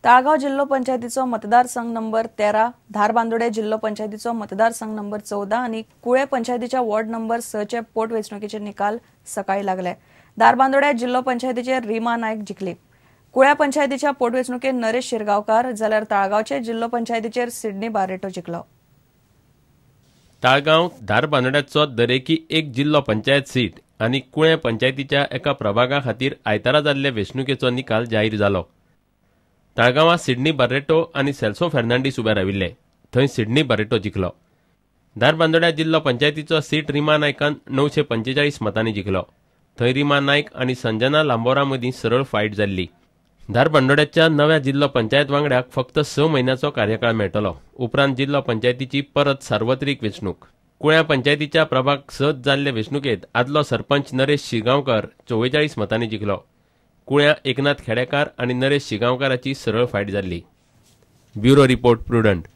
ताळगांव जिल्लो पंचायतीचो मतदारसंघ नंबर 13, धारबांदोडे जिल्लो पंचायतीचो मतदारसंघ नंबर 14 आनी कुळे पंचायतीच्या वॉर्ड नंबर 6चे पोटवेंचणुकेचे निकाल सकाळी लागले. धारबांदोड्या जिल्लो पंचायतीचेर रीमा नायक जिखली. कुळ्या पंचायतीच्या पोटवेंचणुकेत नरेश शिरगांवकार जाल्यार ताळगांवचे जिल्लो पंचायतीचेर सिडनी बार्रेटो जिखलो. ताळगांव धारबांदोड्याचो दरेकी एक जिल्लो पंचायत सीट आनी कुळें पंचायतीच्या एका प्रभागा खातीर आयतारा जाल्ले वेंचणुकेचो निकाल जाहीर जालो. ताळगांवां सिडनी बार्रेटो आनी सेल्सो फेर्नांडीस उबे राविल्ले. थंय सिडनी बार्रेटो जिखलो. धारबांदोड्या जिल्लो पंचायतीचो सीट रीमा नायकान 945 मतांनी जिखलो. थंय रीमा नायक आनी संजना लांबोरा मदीं सरळ फायट जाल्ली. धारबांदोड्याच्या नव्या जिल्लो पंचायत वांगड्याक फक्त 6 म्हयन्याचो कार्यकाळ मेळटलो. उपरांत जिल्लो पंचायतीची परत सार्वत्रिक वेंचणूक. कुळ्या पंचायतीच्या प्रभाग 6 जाल्ले वेंचणुकेंत आदलो सरपंच नरेश शिगांवकर 44 मतांनी जिखलो. कुळ्या एकनाथ खेडेकार आनी नरेश शिगांवकाराची सरळ फायट जाल्ली. Bureau report, Prudent.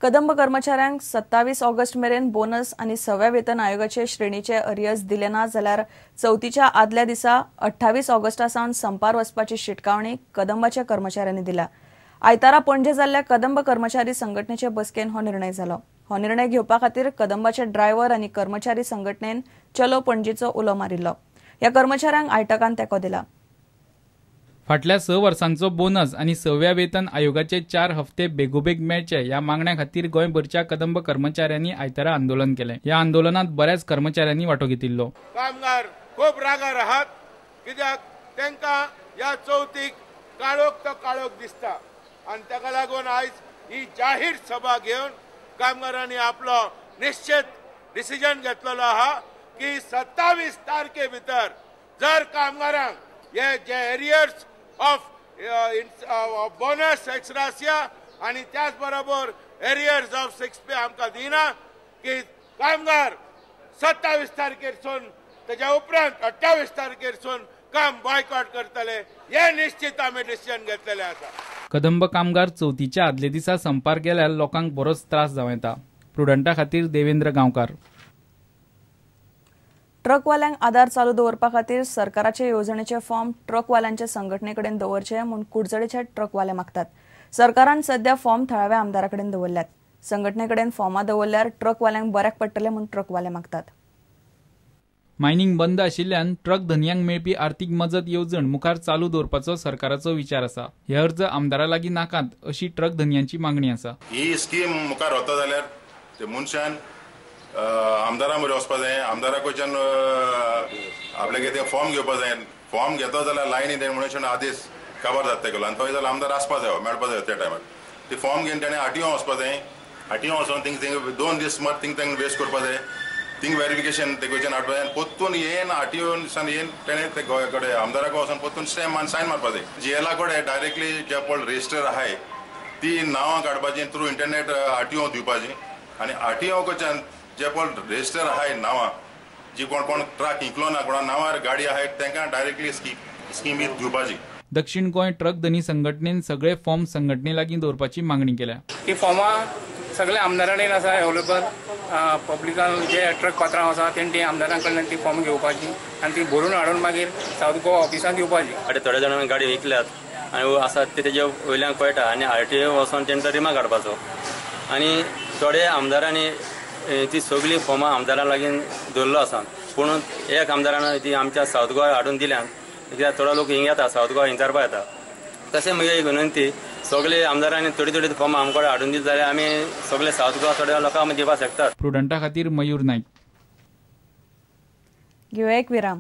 Kadamba कर्मचाऱ्यांक 27 ऑगस्ट मेरेन बोनस आनी 6व्या वेतन आयोगाचे श्रेणीचे अरियर्स दिले ना जाल्यार चवथीच्या आदल्या दिसा 28 ऑगस्टा सावन संपार वचपाची शिटकावणी कदंबाच्या कर्मचाऱ्यांनी दिल्या. आयतारा पणजे जाल्ल्या कदंब कर्मचारी संघटनेचे बसकेन हो निर्णय जालो. हो निर्णय घेवपा खातीर कदंबाचे ड्रायव्हर आनी कर्मचारी संघटनेन चलो पणजीचो उलो मारिल्लो. ह्या कर्मचाऱ्यांक आयटकान तेंको दिला. फाटल्या 6 वर्सांचो बोनस आनी 6व्या वेतन आयोगाचे 4 हफ्ते बेगोबेग मेळचे ह्या मागण्या खातीर गोंयभरच्या कदंब कर्मचाऱ्यांनी आयतारा आंदोलन केलें. ह्या आंदोलनात बऱ्याच कर्मचाऱ्यांनी वांटो घेतिल्लो. कामगार खूब रागार आहात कित्याक तांकां ह्या चवथीक काळोख तो काळोख दिसता आनी ताका लागून आयज ही जाहीर सभा घेवन कामगारांनी आपलो निश्चित डिसिजन घेतलेलो आहा की 27 तारखे भितर जर कामगारांक हे जे एरियर्स ऑफ बोनस एक्सरासिया आनी त्याच बरोबर एरियर्स ऑफ 6 पे आमकां दिना की कामगार 27 तारखेरसून तेज्या उपरांत 28 तारखेरसून काम बॉयकॉट करतले हे निश्चित आमी डिसिजन घेतलेले आसा. कदंब कामगार चवथीच्या आदले दिसा संपार गेल्यार लोकांक बरोच त्रास जावं येता. प्रुडंटा खातीर देवेंद्र गांवकार. ट्रकवाल्यांक आदार चालू दवरपा खातीर सरकाराचे येवजणेचे फॉर्म ट्रकवाल्यांचे संघटने कडेन दवरचे म्हूण कुडचडेचे ट्रकवाले मागतात. सरकारान सध्या फॉर्म थळाव्या आमदारा कडेन दवरल्यात. संघटने कडेन फॉर्मां दवरल्यार ट्रकवाल्यांक बऱ्याक पडटले म्हूण ट्रकवाले मागतात. मायनिंग बंद आशिल्ल्यान ट्रक धनयांक मेळपी आर्थीक मजत येवजण मुखार चालू दवरपाचो सरकाराचो विचार आसा. हे अर्ज आमदारा लागीं नाकात अशी ट्रक धनयांची मागणी आसा. ही स्कीम मुखार वता जाल्यार ते मनशान आमदारा मरे वचपा जाय, आमदारा कडच्यान आपल्याक ते फॉर्म घेवपा जाय. फॉर्म घेता जाल्यार लायनी तेणें म्हणून आदेश काबार जाता तेगेलो आनी थंय जाल्यार आमदार आसपा जायो, मेळपा जायो त्या टायमार. ते फॉर्म घेवन तेणें आरटीओ वचपा जाय. आरटीओ वचोन थिंग थिंग 2 दीस सुमार थिंग तांकां वेस्ट करपा जाय. थिंग वेरिफिकेशन ते कडच्यान हाडपा जाय आनी परतून येवन आरटीओ येवन तेणें ते कडेन आमदारा कडेन वचोन परतून स्टॅम्प आनी सायन मारपा जाय. जीएला कडेन डायरेक्टली जे पळय रजिस्टर आहाय ती नांवां काडपाची थ्रू इंटरनेट आरटीओ दिवपाची आनी आरटीओ कडच्यान जे पळय रजिस्टर आहाय नांवां जी कोण कोण ट्रक इंकलो ना कोणा नांवार गाडी आहाय तांकां डायरेक्टली स्कीम दिवपाची. दक्षिण गोंय ट्रक धनी संघटनेन सगळे फॉर्म संघटने लागीं दवरपाची मागणी केल्या. ती फॉर्मां सगळे आमदारां कडेन आसा अवेलेबल. पब्लिकान जे ट्रक पात्रांव आसा तेणी ती आमदारां कडल्यान ती फॉर्म घेवपाची आनी ती भरून हाडून मागीर सावथ गोवा ऑफिसांत दिवपाची. आतां थोड्या जाणांनी गाडी विकल्यात आनी आसात ते तेजे वयल्यान कळटा आनी आरटीओ वचोन तेंचो रिमा काडपाचो आनी थोडे आमदारांनी ती सगळीं फॉर्मां आमदारां लागीं दवरलो आसा. पूण एक आमदारान ती आमच्या सावथ गोवा हाडून दिल्यान कित्याक थोडो लोक हिंग येता सावथ गोवा हिंचारपा येता. तशें म्हजी एक विनंती सगळे आमदारांनी थोडी थोडी फॉर्मां आमकां हाडून दिली जाल्यार आमी सगळे सावथ गोवा थोड्या लोकांक दिवपाक शकतात. प्रुडंटा खातीर मयूर नायक. घेवया एक विराम.